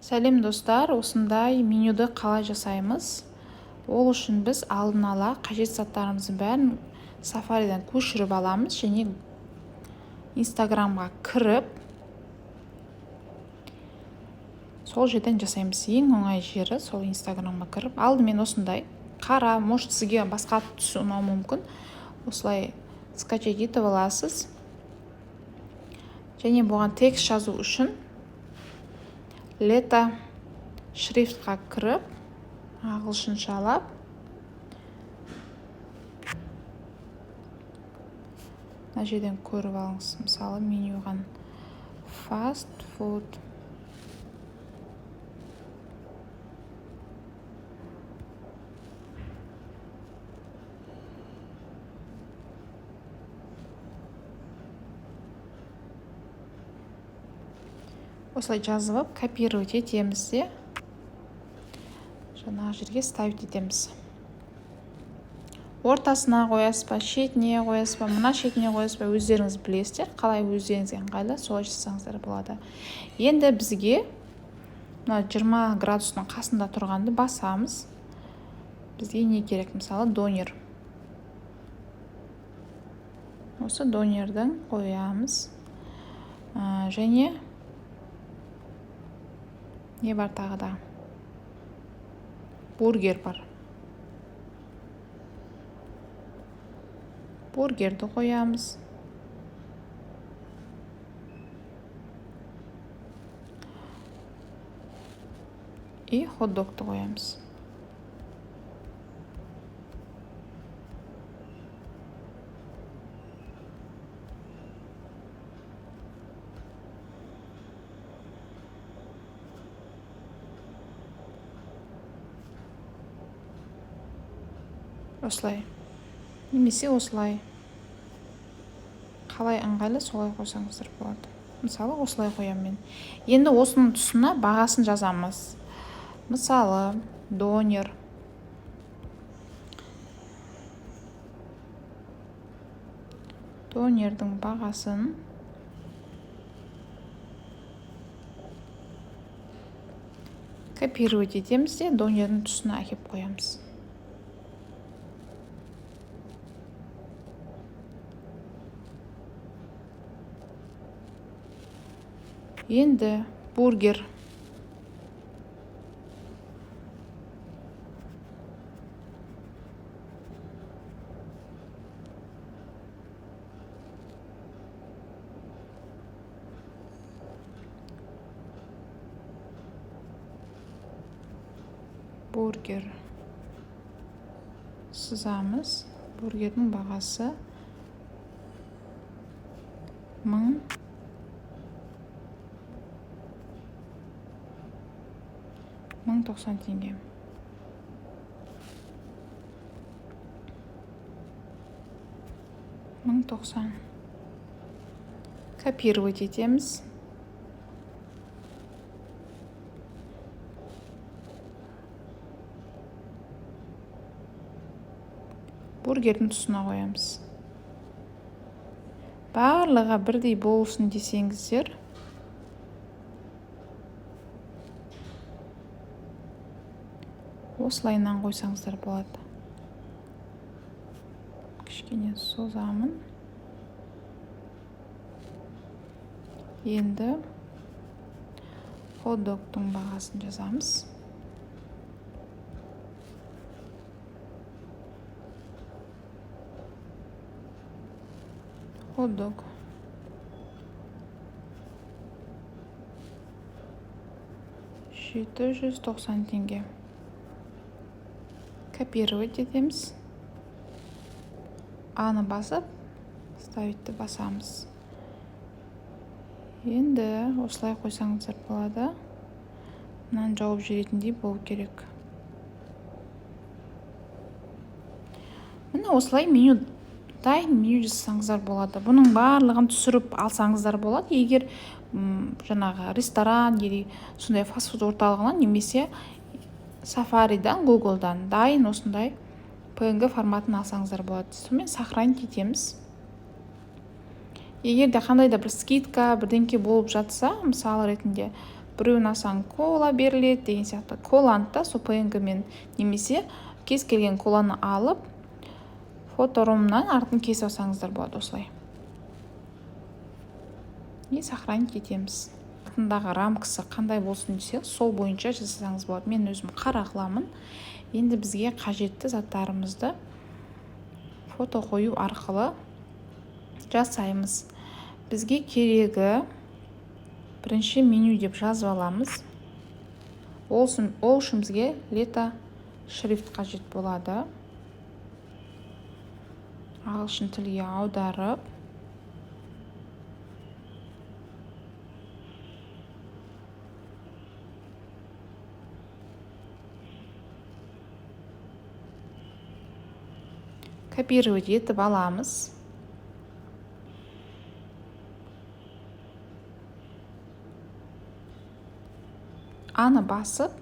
Сәлем, достар! Осындай менюді қалай жасаймыз? Ол үшін біз алдын ала қажет заттарымыздың бәрін Сафаридан көшіріп аламыз және Инстаграмға кіріп, сол жерден жасаймыз. Ең оңай жері сол Инстаграмға кіріп, алдымен осындай қара, может, сізге басқа түсі ұнауы мүмкін, осылай скачать етіп аласыз. Және бұған текст жазу үшін Лето шрифтқа кіріп, ағылшыншалап мына жерден көріп алыңыз. Мысалы, менюған fast food, осылай жазып алып, копировать етеміз де, жаңағы жерге ставить етеміз. Ортасына қоясыз ба, шетіне қоясыз ба, мына шетіне қоясыз ба, өздеріңіз білесіздер. Қалай өздеріңізге ыңғайлы, солай жасасаңыздар болады. Енді бізге мына 20 градустың қасында тұрғанды басамыз. Бізге не керек? Мысалы, донер. Осы донердің қоямыз. Және не бар тағы да? Бургер бар, бургерді қоямыз. И хот-догты қоямыз. Осылай немесе осылай, қалай ыңғайлы, солай қойсаңыздар болады. Мысалы, осылай қоямын мен. Енді осының тұсына бағасын жазамыз. Мысалы, донер донердің бағасын копировать етеміз де, донердің тұсына әкеп қоямыз. Енді бургер. Бургер сызамыз. Бургердің бағасы 1090 теңге. 1090. Копировать етеміз. Бургердің тұсына қоямыз. Барлығы бірдей болсын десеңіздер, осылайынан қойсаңыздар болады. Кішкене созамын. Енді хот-догтың бағасын жазамыз. Хот-дог 790 теңге. Копировать етеміз. Аны басып, ставить басамыз. Енді осылай қойсаңыздар болады. Мынаны жауып жіберетіндей болу керек. Міне, осылай меню, дайын меню жасасаңыздар болады. Бұның барлығын түсіріп алсаңыздар болады. Егер жаңағы ресторан или сондай фастфуд орталығынан немесе Сафаридан, Гуглдан дайын осындай PNG форматын алсаңыздар болады. Сонымен сохранить етеміз. Егер де қандай да бір скидка, бірдеңке болып жатса, мысалы ретінде Біреуін алсаң, кола беріледі деген сияқты. Коланы да сол PNG мен немесе кез келген коланы алып, фоторумнан артын кесіп алсаңыздар болады осылай. И сохранить етеміз. Артындағы рамкасы қандай болсын десеңіз, сол бойынша жасасаңыз болады. Мен өзім қара қыламын. Енді бізге қажетті заттарымызды фото қою арқылы жасаймыз. Бізге керегі бірінші меню деп жазып аламыз. Ол үшін бізге лето шрифт қажет болады. Ағылшын тілге аударып, копировать етіп аламыз. Аны басып,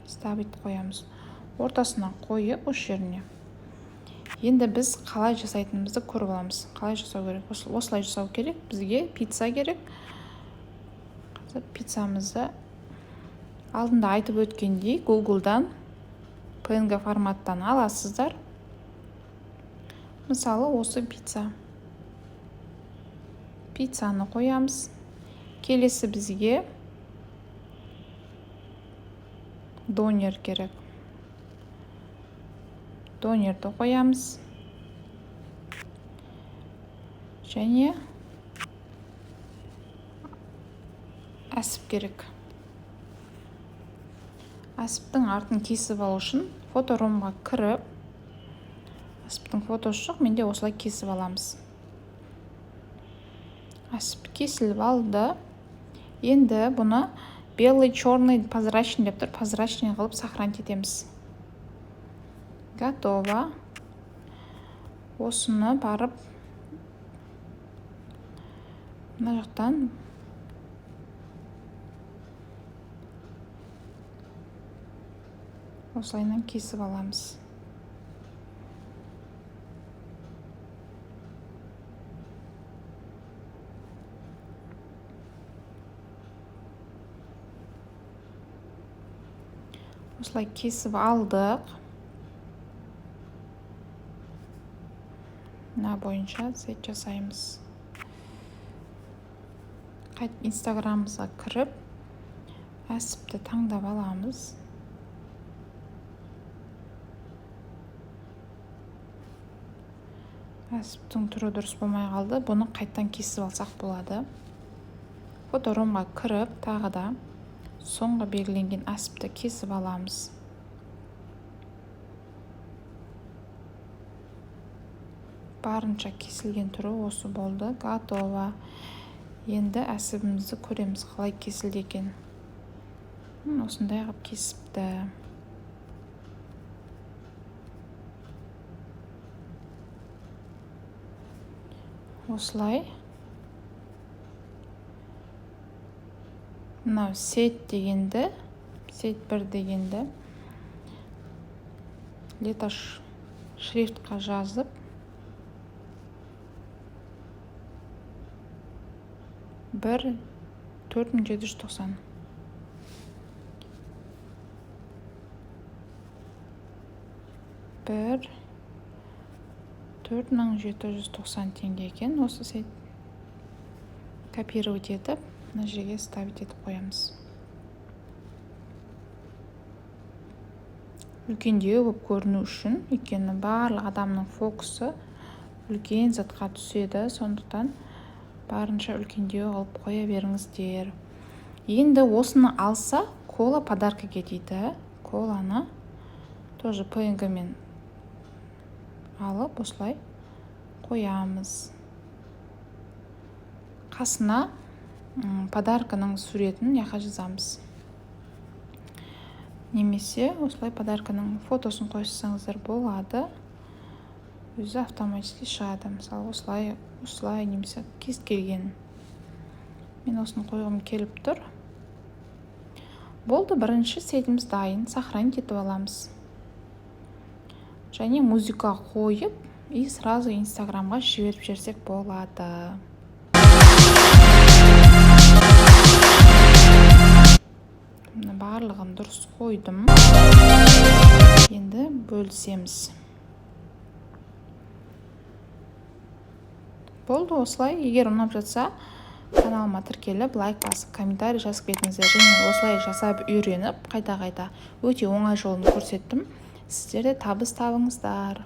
ставить қоямыз, ортасына қойып, осы жеріне. Енді біз қалай жасайтынымызды көріп аламыз. Қалай жасау керек? Осылай жасау керек. Бізге пицца керек. Қазір пиццамызды, алдында айтып өткендей, Гуглдан PNG форматтан аласыздар. Мысалы, осы пицца. Пиццаны қоямыз. Келесі бізге донер керек. Донерді қоямыз және әсіп керек. Әсіптің артын кесіп алу үшін фоторумға кіріп, әсіптің фотосы жоқ менде, осылай кесіп аламыз. Әсіп кесіліп алды. Енді бұны белый, черный, прозрачный деп тұр, прозрачный қылып сохранить етеміз. Готово. Осыны барып мына жақтан осылайынан кесіп аламыз. Осылай кесіп алдық. Мына бойынша сет жасаймыз. Қайтып Инстаграмымызға кіріп, әсіпті таңдап аламыз. Әсіптің түрі дұрыс болмай қалды, бұны қайттан кесіп алсақ болады. Фоторумға кіріп, тағы да соңғы белгіленген әсіпті кесіп аламыз. Барынша кесілген түрі осы болды. Готово. Енді әсібімізді көреміз, қалай кесілді екен. Осындай қылып кесіпті. Осылай мынау сет дегенді, сет бір дегенді лето шрифтқа жазып, 1 4790, 1 4790 теңге екен осы сет. Копировать етіп, мына жерге ставить етіп қоямыз. Үлкендеу болып көріну үшін, өйткені барлық адамның фокусы үлкен затқа түседі, сондықтан барынша үлкендеу қылып қоя беріңіздер. Енді осыны алса, кола подаркаге дейді. Коланы тоже PNG мен алып, осылай қоямыз. Қасына подарканың суретін мына жазамыз немесе осылай подарканың фотосын қойсаңыздар болады, өзі автоматически шығады. Мысалы, осылай, осылай немесе кез келген. Мен осыны қойғым келіп тұр. Болды, бірінші сетіміз дайын. Сохранить етіп аламыз және музыка қойып, и сразу Инстаграмға жіберіп жіберсек болады. Мына барлығын дұрыс қойдым, енді бөлісеміз. Болды осылай. Егер ұнап жатса, каналыма тіркеліп, лайк басып, комментарий жазып кетіңіздер. Және осылай жасап үйреніп, қайта-қайта, өте оңай жолын көрсеттім, сіздер де табыс табыңыздар.